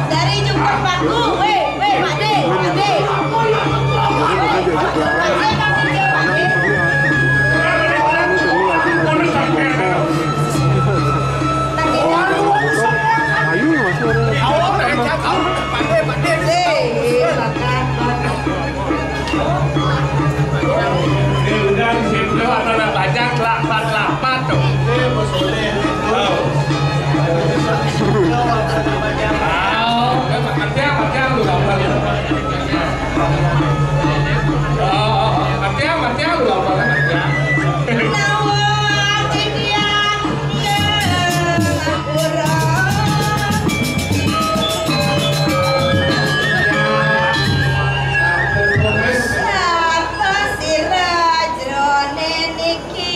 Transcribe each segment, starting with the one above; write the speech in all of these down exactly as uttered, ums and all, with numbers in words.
Dari jemput paku, weh, weh, Pak De, Pak De. Ini udah di situ atau udah banyak lapat-lapat tuh. Oh. Oh, kan makan siang, makan siang lu gambar. Oh, makan siang, makan siang lu gambar, makan siang. Sapa sira jroning niki?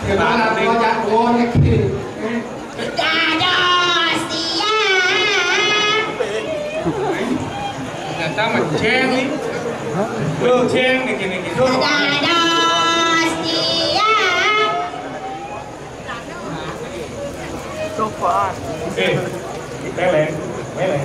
Gimana tuh, Cak? Tuh niki. Dados tiang. Ternyata mejeng nih. Mejeng niki-niki. Dados tiang. Sopan. Eh, meleng, meleng.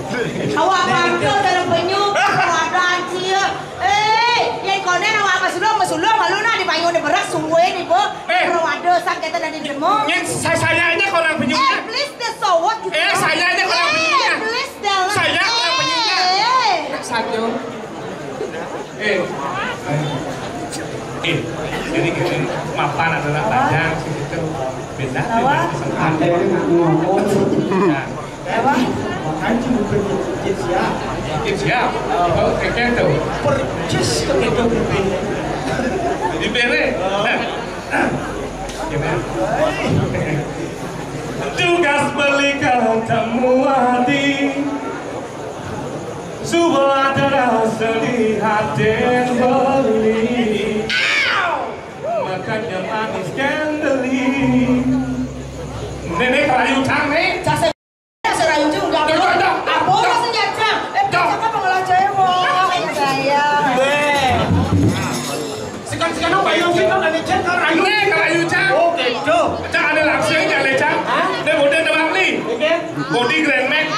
Awak pancul dalam penyu, wadah cia. Eh, yang konen awak apa sudah, apa sudah, malu nak di payung ni berak, suwe ni, Bu. Eh. Kalau ada sang kita dari demo. Yang saya, saya aja orang penyunya. Eh, please, the so what gitu. Eh, saya aja orang penyunya. Eh, please, the. Saya orang penyunya. Eh. Satu. Eh, eh, jadi gini, mapan adalah panjang, situ beda, beda kesempatan. Nah, apa? Makanya bukan dikit siap. Dikit siap. Oh, kayak gitu. Persis kayak gitu. Di bere. Gimana? Tugas beli kalau tak muati. Suba terasa di hati beli. Makanya manis kan beli. Nenek kerayu cang nih. Cak se-, serayu juga. Tuh, tuh, tuh. Apa rasanya cang? Eh, cakap pengelah cewek. Saya. Weh. Sekarang-sekarang Pak Yogi kan ada chat kan Ayu. Nih, kalau Ayu Cang. Oh, gitu. Cang ada langsung aja, Le Cang. Hah? Dia bodi ada Bang Li. Oke. Bodi Grand Max.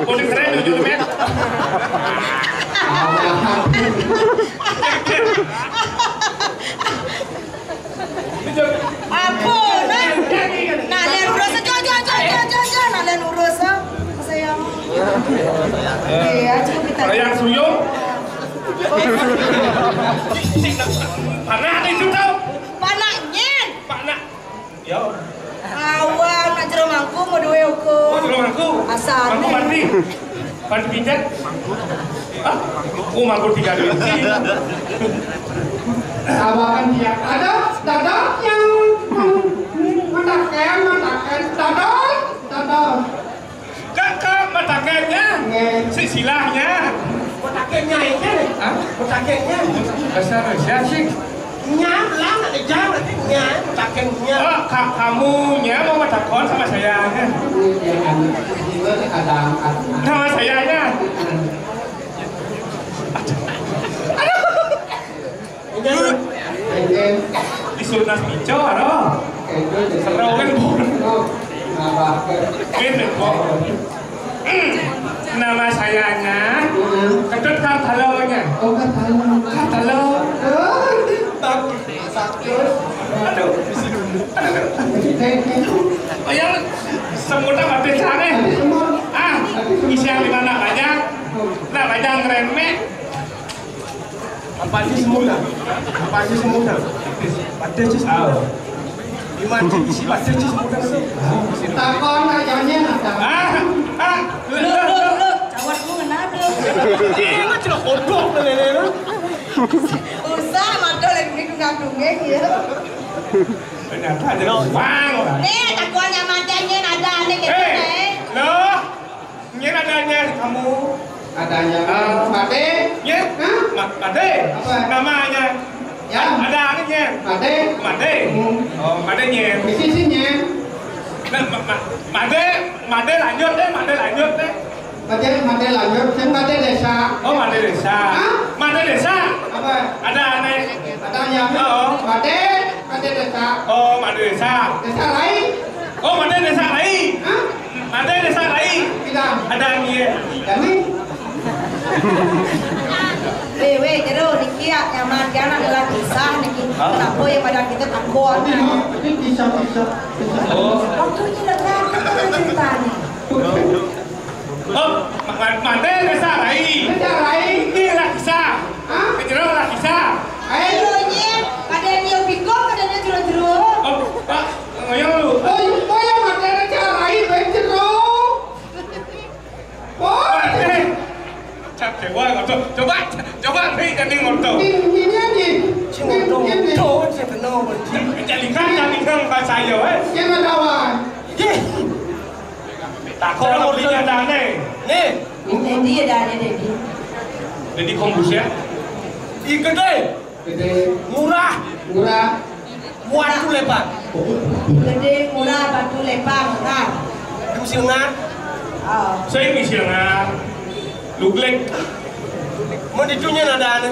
Bodi keren, jujur, Max. Apa, nah? Nah, lihat urus aja, aja, aja, aja, aja, aja. Nah, lihat urus, ah. Sayang. Iya, cukup kita. Kalau yang suyung, Panak itu tau. Panak nyen. Panak. Yo. Awang nak jero mangku mau duwe uku. Oh, jero mangku. Asal. Mangku mandi. Mandi pijat. Hah? Oh, mangku tiga dimensi. Awakan dia. Ada, dadah yang. Mata kayak mata Silahnya. Mutakin nya itu. Hah? Mutakin nya. Bahasa Indonesia sih. Nya, lah, ada jam, nanti nya, mutakin nya. Oh, ka-, kamunya mau matakon sama saya. Ini dia kan, ini ada angkat. Sama saya nya. Ini. Ini. Di Surnas Pico, aro. Seru kan, Bu? Ini, Bu. Hmm. Nama sayanya Ketut Kartalonya. Oh, Kartalo. Kartalo. Oh, ini bagus. Bagus. Aduh. Aduh. Yang semutnya mati sana. Ah, isi yang di mana banyak? Nah, banyak ngeremek. Apa aja semua? Apa aja semua? Ada aja semua. Imajin isi ada aja semua. Takon aja nya, nah, takon. Ah, ah, lu, lu, lu, lu. Cawat lu ngena tuh. Eh, mah cina kodok lele lu. Usah, mata lagi dungeng-dungeng ya. Ternyata ada uang. Nih, takonnya matanya ada aneh gitu, eh, eh. Loh. Nyén adanya kamu. Adanya. Ah. Made. Nyén? Hah? Ma-, Made. Apa? Namanya. Ya. Ada apa, nyén? Made. Made. Hmm. Oh, Made, nyén. Misi sih, nyén. Nah, ma-, ma-, Made, Made lanjut deh, Made lanjut deh. Made, Made lanjut, sing Made desa. Oh, Made desa. Hah? Made desa. Apa? Ada aneh. Adanya. Oh. Made, Made desa. Oh, Made desa. Desa lain. Oh, Made desa lain. Hah? Made desa lain. Bilang. Ada aneh. Kami. Weh, weh, jero niki ya, nyaman kan adalah kisah niki. Hah? Kenapa yang pada kita takut? Ini, ini kisah, kisah, kisah. Oh. Waktunya dengar kita ceritanya. Oh, ma-, ma-, Made desa lain. Desa lain. Ini lah kisah. Hah? Jero lah kisah. Ayo. Jero nyén, pada dia pikul, pada dia jero-jero. Oh, Pak, ngoyong lu. Oh, oh, yang Made desa lain, baik jero. Oh. Made. Cap dewa ngoto. Coba, coba nih jadi ngoto. Ini, ini, ini. Si ngoto, ini, ini. Ngoto, si bener. Jadi kan, jadi kan pas saya, eh. Ini kawan. Ih. Takon belinya ada aneh. Nih. Ini dia ada aneh, Dedi. Dedi Kombus ya? Ih, gedé. Gedé. Murah. Murah. Batu lebar. Gedé, murah, batu lebar, murah. Lu silengan. Oh. Saya ini silengan. Lu glek. Mau dicunya ada aneh.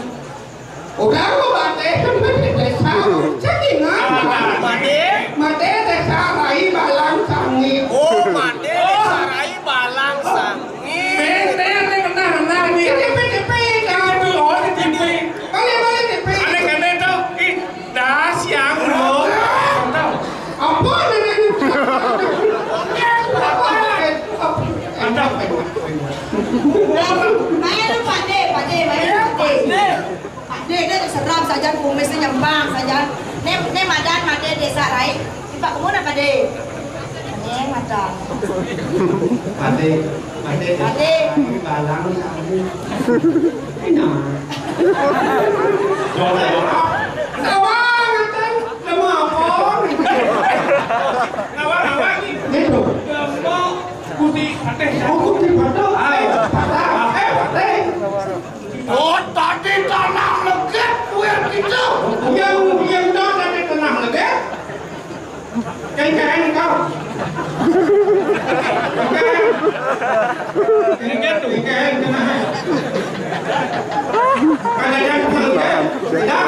Udah lu Made, Made desa. Cek ingat. Made? Made desa Rai Balang Sangit. Oh, Made desa Rai Balang Sangit. Neng, neng, neng, neng, neng, neng. Di T P, T P, jangan. Oh, di T P. Balik, balik, T P. Aneh, aneh, tau. Ih, dah siang, bro. Apa, neng, neng? Apa? Mantap. Bayar, Pak De, Pak De, bayar, Pak De. Pak De, dia seram saja, kumisnya nyempang saja. Né, né madan Pak De desa lain. Pak kemana Pak De? Né madan. Pak De, Pak De. Pak De. Balang sangit. Enak. Kawan, kan? Nama apa? Kawan, kawan. Gitu. Gampang. Kuti Patih. Oh, Kuti Patih. Ayo. Patih. Eh, Patih. Oh, tadi tanah legit, kuwi gitu. Yang, yang tahu tadi tanah legit? Kengkeng kau. Kengkeng. Kengkeng tuh, kengkeng, kengkeng. Ada yang kengkeng? Ada.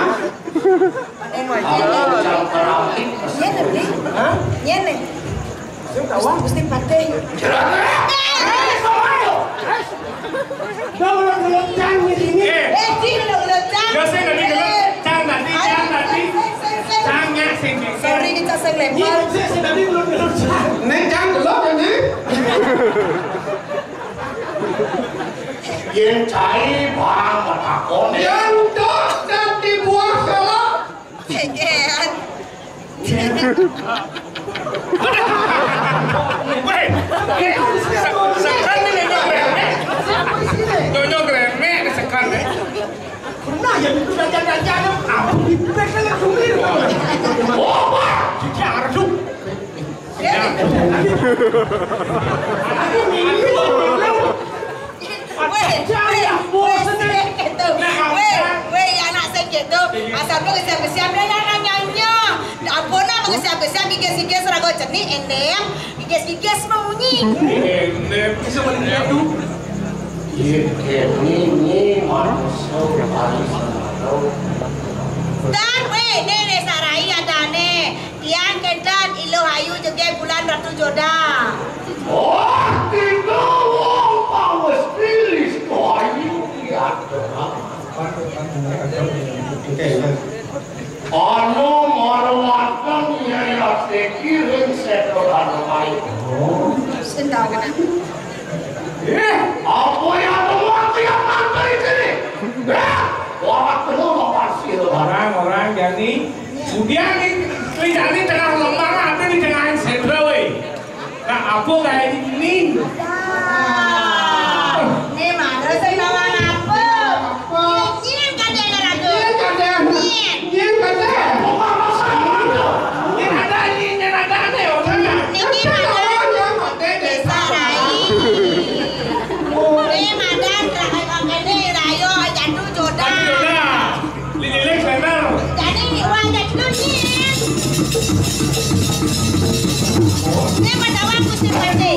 Nyén né, Bli? Hah? Nyén né? Sing tawang? Gusti Patih. Dong, lo, lo, cang di sini. Eh. Eh, Ci, lo, lo, cang. Yo, sing tadi gelut. Cang tadi, cang tadi. Sing, sing, sing, sing. Cang, ya, sing, sing, sing. Sorry, kita sing lempar. Ini, sing, sing tadi belum gelut, cang. Né, cang gelut, ya, né? Yén cai, bang, matakon. Yén dok dan dibuah salah. Cengkean. Wéh, sekan né nyonyo gremek. Nyonyo gremek sekan né. Pernah ya itu raja-raja apa di pek kan sulit. Oh, wah, jadi arduk. Ya. Aku ngilu. Wéh, wéh, wéh, sing kéto. Wéh, wéh, anak sing kéto. Asal pun kesiap-kesiap dia nak nyanyi. Ampun nak kesiap-kesiap gigis-gigis raga cenik endem. Gigis-gigis munyi. Endem. Bisa mendengar tu. Iya, ini, ini manusia. Dan wéh, né, né sarai adané. Tiang kénten Iluh Ayu jegég Bulan Ratu Joda. Oh, kita wong pawes pilis to ayu kiat. Ana marwatan Nyai Asteki ring Setra Danamai. Sendal kena. Eh, apa yang temuan tiap nanti sini? Eh, orang penuh lokasi. Orang, orang, jani. Kemudian ni, ni jani tengah lemah, apa ni tengah setra, weh? Nah, apa kayak ini? Ini mana sih bawa apa? Ini kan dia ada ragu. Ini kan dia. Ini kan dia. Ini ada, ini ada, ada, ada. Ini ada. Desa Rai. Ini madan, ini rayo, jatuh jodoh. Jodoh. Lililing bener. Jadi, wong jatuh nih. Ini pada waktu si Pati.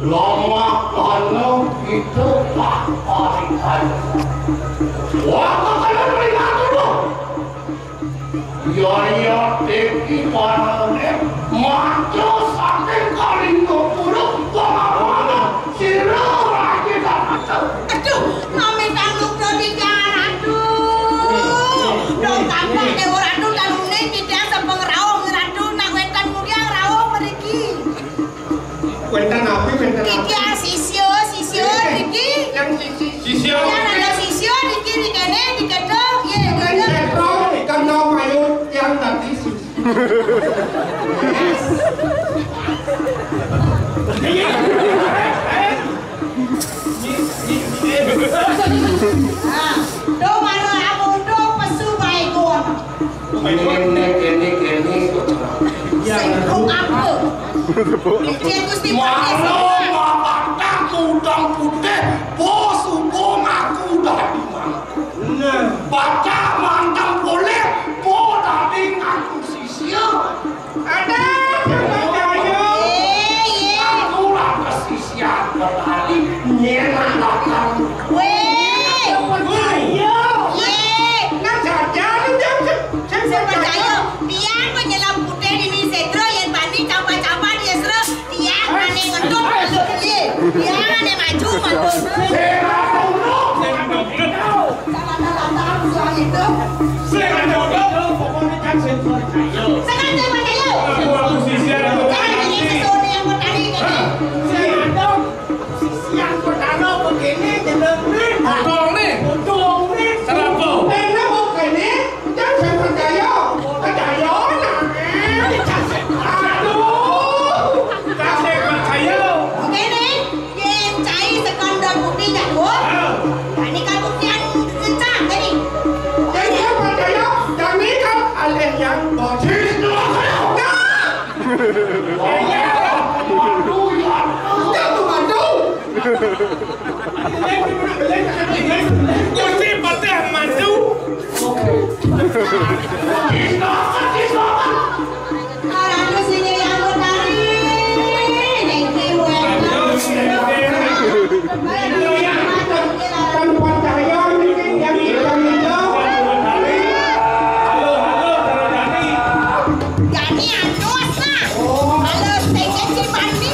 Lama kalau itu tak parikan. Waktu kalian melihat dulu. Yaya Teki Parane maca saking Kalingga Pura, wong-wong sira raja. Aduh, mami tanggung dodi. Aduh, dong kampung Dewa Ratu dan uning tidak sepengerauh Ratu nak wetan mulia rauh meriki. Wénten napi, wénten napi? Iki sisya, sisya iki. Yang sisi. Sisya. Yang ada sisya iki di kene, di kedok, ya, di kedok. Setra, ikan dau mayu, yang nanti sisi. Nah, do mana aku do pesu baik kono. Ini, ini, ini, ini. Sing kok apa? Licin Gusti Prabu. Malah makan udang putih, bos ubung aku dadi mangku. Nah. Baca mantap boleh, bo dadi ngaku sisya. Ada, jangan percaya. Eh, iya. Aku lah kesisya. Siap bertali, nyenak datang. Wéh. Percaya. Yé. Nah, jajan, jam, jam, jam, percaya. Tiang penyelam putih di Setra, yén bani campa-campa di Setra. Tiang ané ngentut, masuk, yé. Tiang ané maju, mundur. Sing ora tunduk, sing ora tunduk. Sing ora tunduk, pokoknya kan sing percaya. Sing ora percaya. Aku, aku sisian, aku. Jangan ini sesuatu yang bertani, ini. Sing ora Sisian Betara begini jenenge. Utuh ne. Utuh ne. Kenapa? Kene kok kene, jan sing percaya. Percaya lah. Aduh. Kasih percaya. Kene, yen cai sekondor bukti nyawa. Ah. Ini kan buktian kencang, ini. Jadi percaya, dan ini kan alih yang bagus. Nah. Gusti Patih mantu. Ratu sing nyambut hari. Niki wénten. Kan percaya niki yang kita minta. Halo, halo, Sarojani. Jani anus, nah. Halo, sing kecil bani.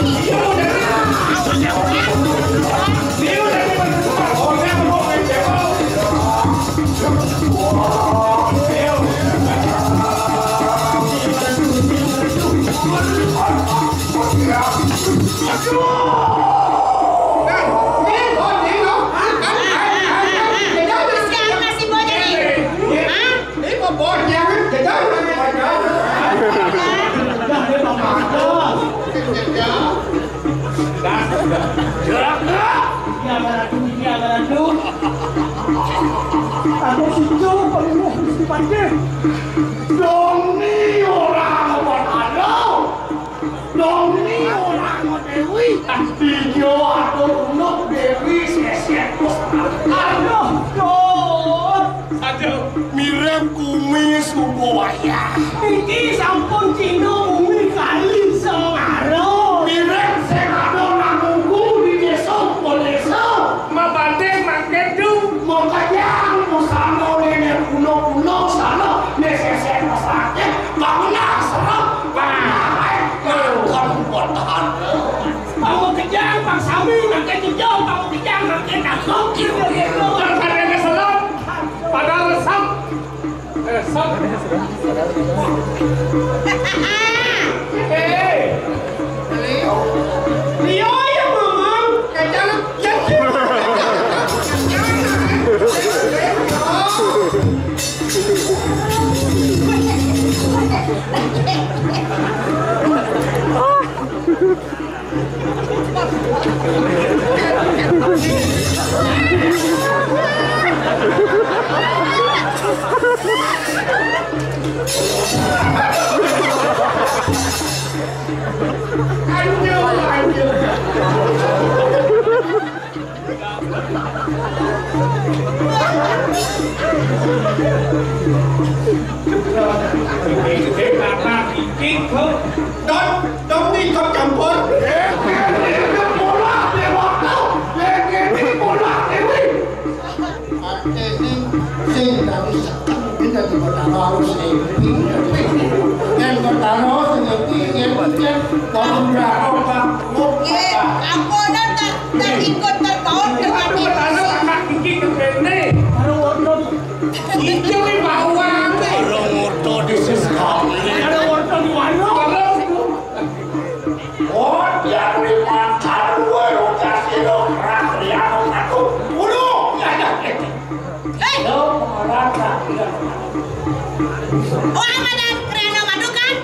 Kasihan nasib bocah ini. Hah? Ini mau bocah, kan? Jajan, kan? Jajan. Dah, dia mau makan. Jajan. Dah, dah. Jalan, dah. Ini apa lagi? Ini apa lagi? Aku situ, penuh mesti panggil. Dong ni orang apa ada? Dong ni orang apa Dewi? Tiga atau unuk Dewi. Iki sampun Cina bumi kali sengaro. Mirip sing ada nang di desa Poleso. Mabanding mangkin tu. Mengkejang busana nenek kuno-kuno sana, nenek sesek sakit, bangunlah serem, bangunlah hai, makan buat tahan. Kamu kejang, Bang Sami, makin kejang, kamu kejang, makin takut. Padahal resep. Hei. Beliau yang ngomong. Kacang. Don, Don ikut campur. Bola, bola, bola, Artine sing dadi seken kuwi dadi Betara harus epi. Yen Betara sing epi, yen yen tolong berapa, Pak? Nggih, ampunan ter-, terikut terpaut dengan Betara diri. Kakak iki kepene. Karo wortel. Iki kuwi bawang. Karo wortel di sesek. Karo wortel di warung. Karo Oh, dia beri makan dua roda silo, rak dia satu. Udah, ya, ya, ya. Eh. Lo pengeran rak dia. Oh, amanat Kriana Madu kan?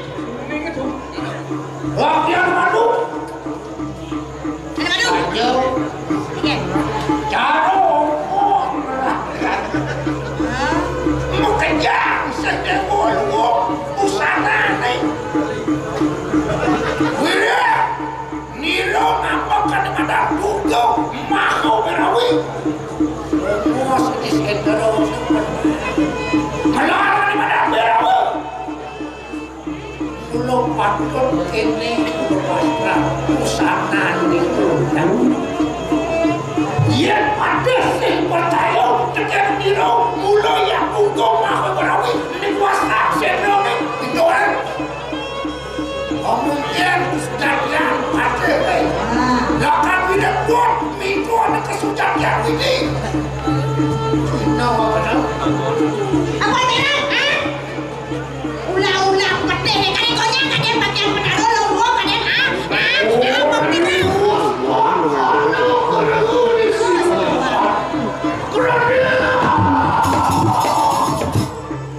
Wah, dia madu. Ada madu? Ayo. Iya. Jaro. Hah? Mau kejar, sedang ngomong, usaha nih. Wira. Nira ngambek kalimadan Durga Maha Berawi. Bos di Sendro. Melarang kalimadan Berawi. Kula patut kene berpasrah usaha niku. Yen patih sing percaya tekan nira mula ya Durga Maha Berawi niku wasat Sendro ning pindoan. Omong yen Gusti Kalian mati. Lah kan tidak kuat minggu ada kesucian yang ini. Apa benar? Ah? Ulah-ulah pedih nek kare konyang kadang bagian pedaro loro kadang ah. Ah, apa benar?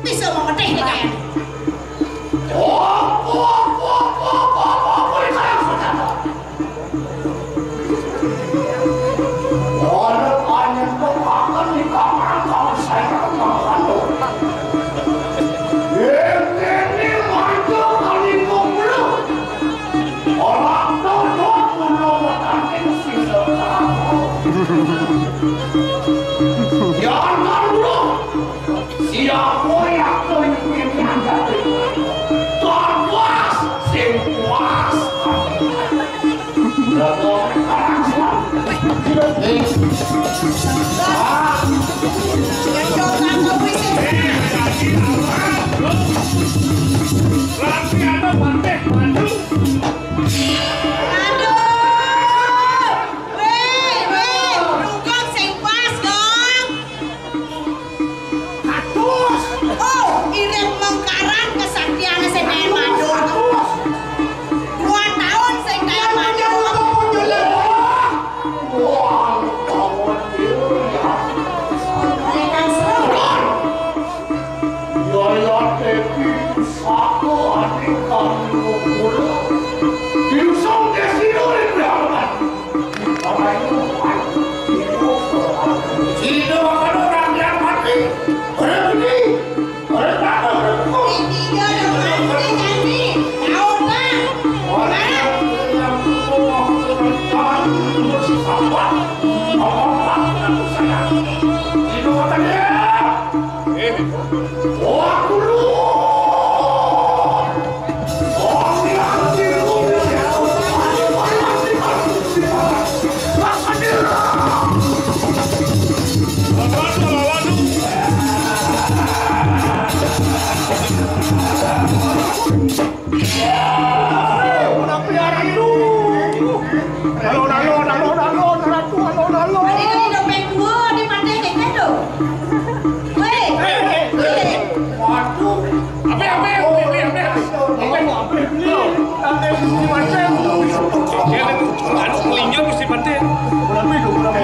Bisa mau pedih nek kaya. Siapa yang memimpin anda? Tuan puas, sing puas. Aduh. Weh, weh, rungkung sing pas dong. Atus. Oh, iring mengkaran kesaktian sing main madul. Dua tahun sing main madul. Wah, wah, wah. Iya, iya.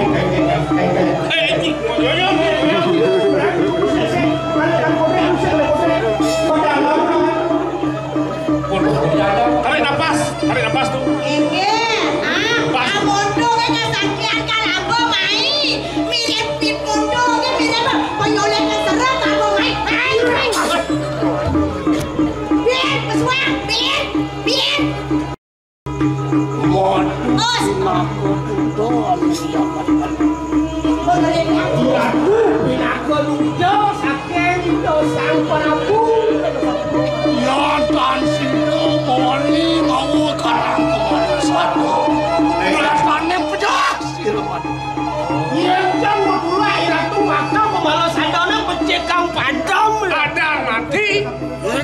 Eh, ini. Tarik napas, tarik napas tuh. Inggih, ah, Pas. Amondo kasakian kan Abah mai. Mirip pipondo ge, mirip payoleh kaserep Abah mai. Ai, ai. Bin, pesuang, bin, bin. Mon. Os. Aku tuh siapa? Aku pinaka luda saking Ida Sang Prabu. Yan tan sida mawani mawa karang kemana satu. Rasane pedas, Irwan. Yen jang mula iratu maka pemala sadana becik kang padam. Padam mati.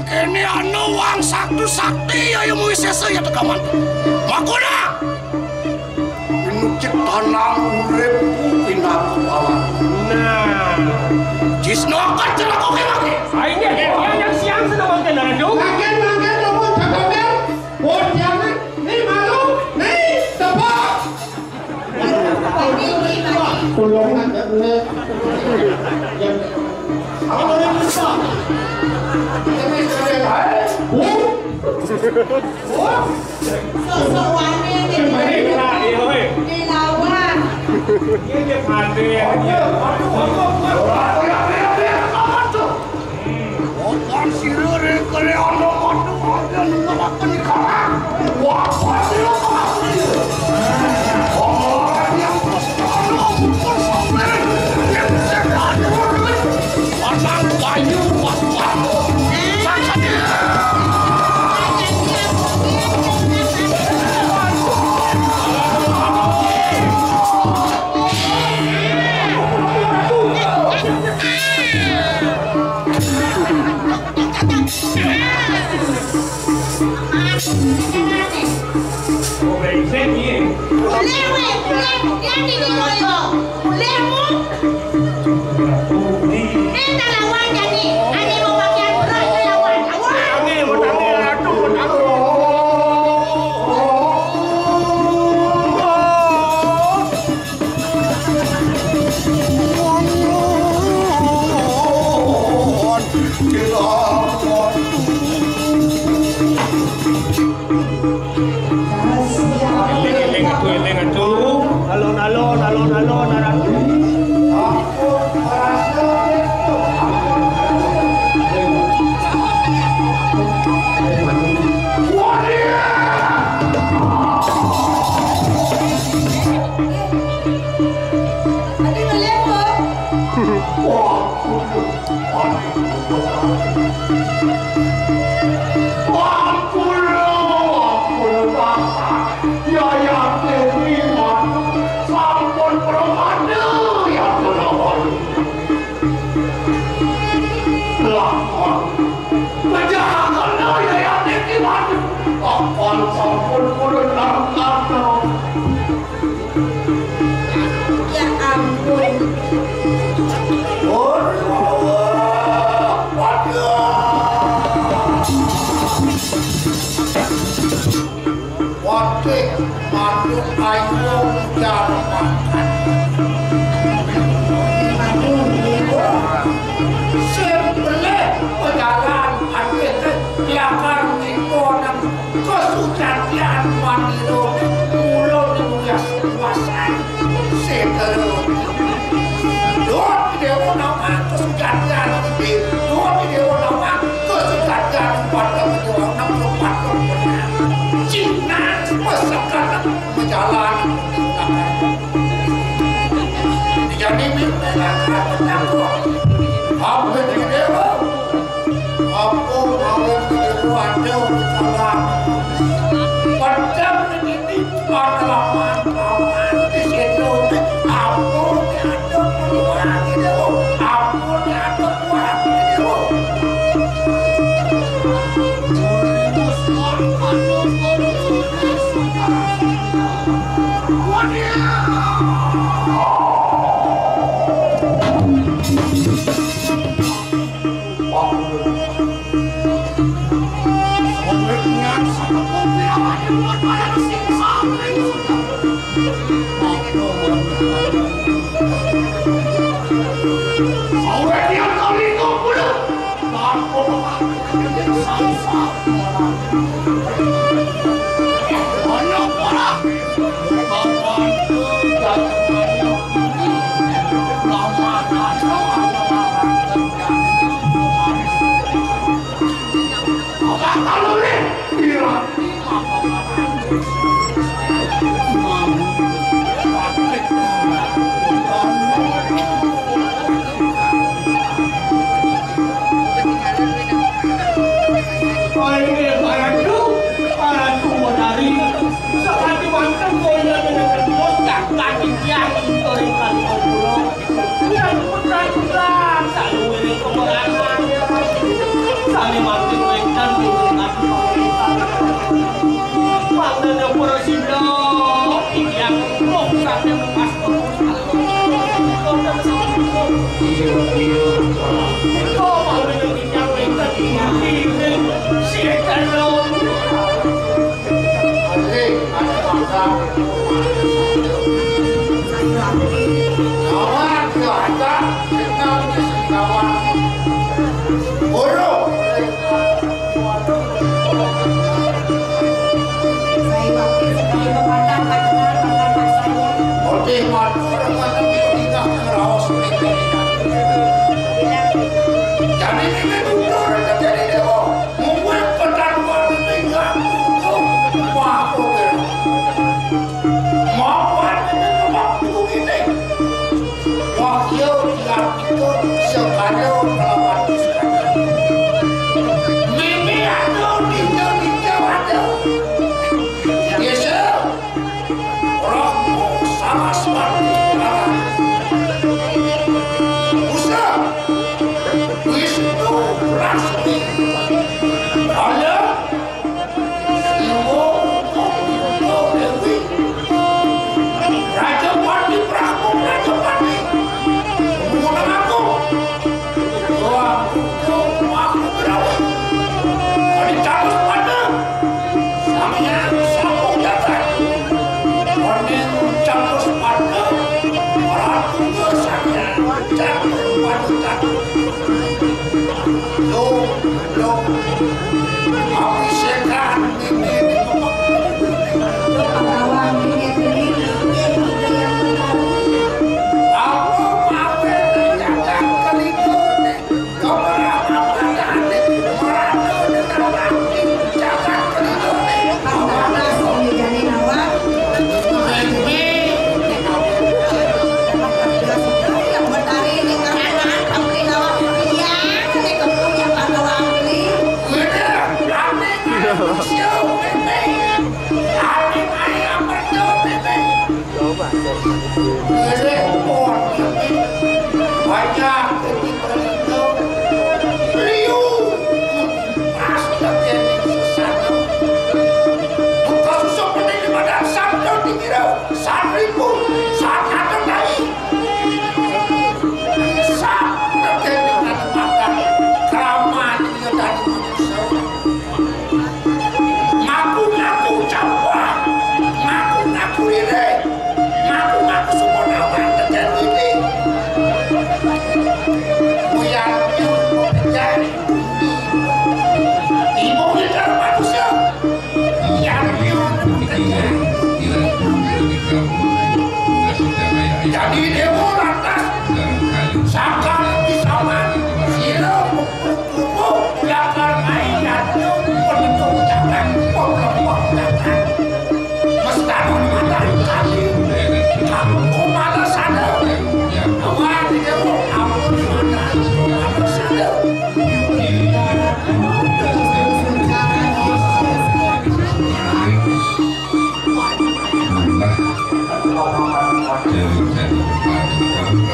Kene ana wong sakti-sakti ya, ya mung sesa ya tegaman. Makuna. Pinucip tanang uripku pinaka pawan. Nah. Jisno akan celaka kowe lagi. Sainggih, yang, yang siang seneng mangken, Ratu. Mangken, mangken, nuwun jagomen. Bodiane, ni malu, ni tebak. Tulung ngadekne. Ya. Apa yang bisa? Ini saya, eh, bu. Bu. Sok-sok wani. Baik, Pak. Iya, weh. Dilawan. Iya, dia mati, ya. Aduh, aduh, aduh. Aduh, aduh, aduh. Opan sira rek kare ana padha kaya nulaken karang. Wah, sira kok. Orang yang terus ana ukur sampeyan. Yang sedang pasang kayu pas-pas. Saja. Eling, eling, atuh, eling, atuh. Alon, alon, alon, alon, alon. Ampun, ampun, Pak. Yayan Dewi, waduh, sampun pramada, ya, Gunawan. Lah, Pak. Pejahakana, Yayan Dewi, waduh. Ampun, sampun, purun, larang, larang. Ya ampun. Watik manuk ayu ujar makan. Sembelih pejalan atik lakar ngiku nang kesujatian manira mula nuyas kuasan. Setara. Dot dewa nama kesujatian. Dot dewa nama kesujatian pada menjual enam puluh empat. Cina pesekan berjalan. Jadi mimpi lakar menakut. Apa dewa? Apa awet dewa ada di kalangan? Padang ini padalaman aman di situ. Apa ada peluang dewa? Apa ada peluang dewa? Ing matur mantep ningah ngraos ning. Jani niki tutur dadi dewa, mungguing ketentuan ningah tutur. Wah, oke. Mapan ini waktu ini. Wah, iya, iya, itu sekali kelawan sekali. Mimi ada, ninja, ninja ada. Iya, sir. Rohmu Saraswati Maharani. Busa Wisnu Lasmi. Kaya Siwa Upa Dewi. Rajapati Prabu Rajapati. Mula aku. Doang aku Grawi. Kali catus pada. Samyang sampun jagat. Koning campur sepatu, ora tunggu samyang campur panutan. Lo, lo, abisekan ini di kepala. Apa mawe jagat kelingkune? Coba. Banyak. Liu. Pas lagi sesat. Buka susuk pening di badan sabda dikira saribu, sat ada tai. Sabda dengan makan keramat dia dari manusia. Ngaku-ngaku campur, ngaku-ngaku lire, ngaku-ngaku semua nama tekan ini. Buyan nyuruh pekerjaan. Ibu kita manusia. Yang nyuruh pekerjaan. Jadi dewa lantas. Sakal bisa mati. Sila Kupu-kupu, lakar mai, yadnya, penentu jagat, pemlempok jagat. Mestano mata kali. Kamu malah sadar. Awak dia ampun mana, mana sadar.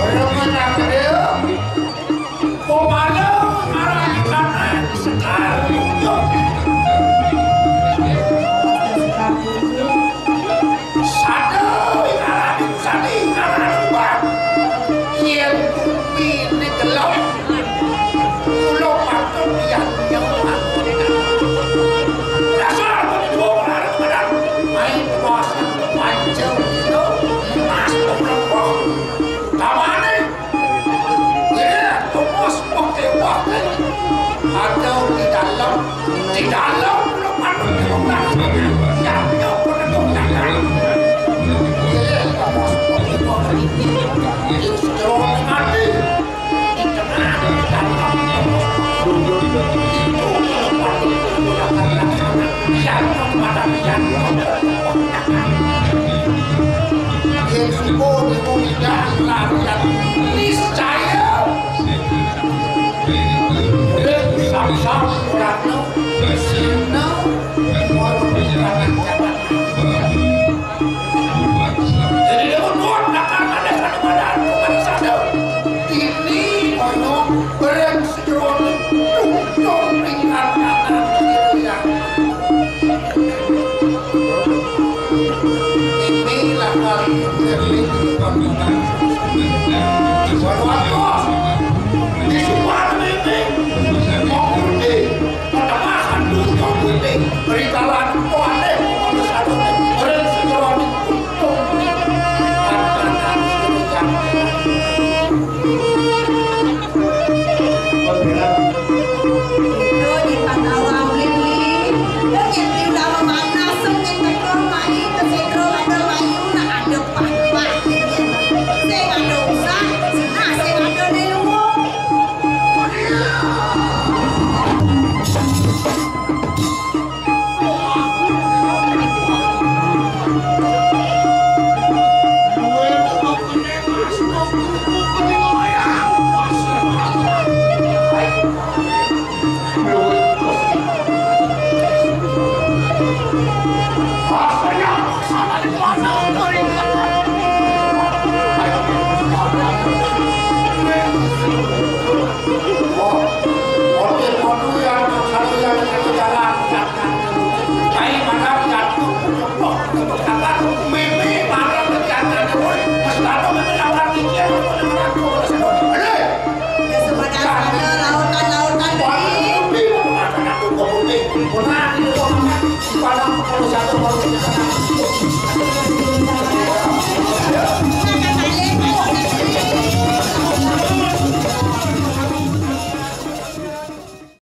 Orang mana dia? Pemala ngarani kanan sekar tunjuk. Sada ngarani sadi ngarani ubat. Yen bumi ni gelem, kula patut yen nyawa. Dasar bumi dua berharap badan. Main kuasa panjang itu emas pemrempok. Tamane Iya, tumus mengkewah. Ada di dalam, di dalam belum ada di rumah. Siapnya penentu dalam. Iya, tumus mengkewah. Di seluruh hati, di tengah, di dalam. Itu belum ada di belakang. Siapnya pada yang Yen suka niku ninggal larian niscaya. Ring saksang ratna sina mono pisanan jagat. Jadi dia nuwun dakar kalih kalumadan kepada sada. Ini mono ring sejeroning tungtung ring arkanan sira. Ini lakar ngerling di pambitan. Waduh, di suara ini, mau putih, pertengahan dunia putih, beritalan kualeh, mau satu, ring sejeroning tungtung ring arkanan sira. Itu di Pandawa Wini. Yang di Pandawa Manas, yang teko mai, ke Setro ada mayu, nak ada pah-pah.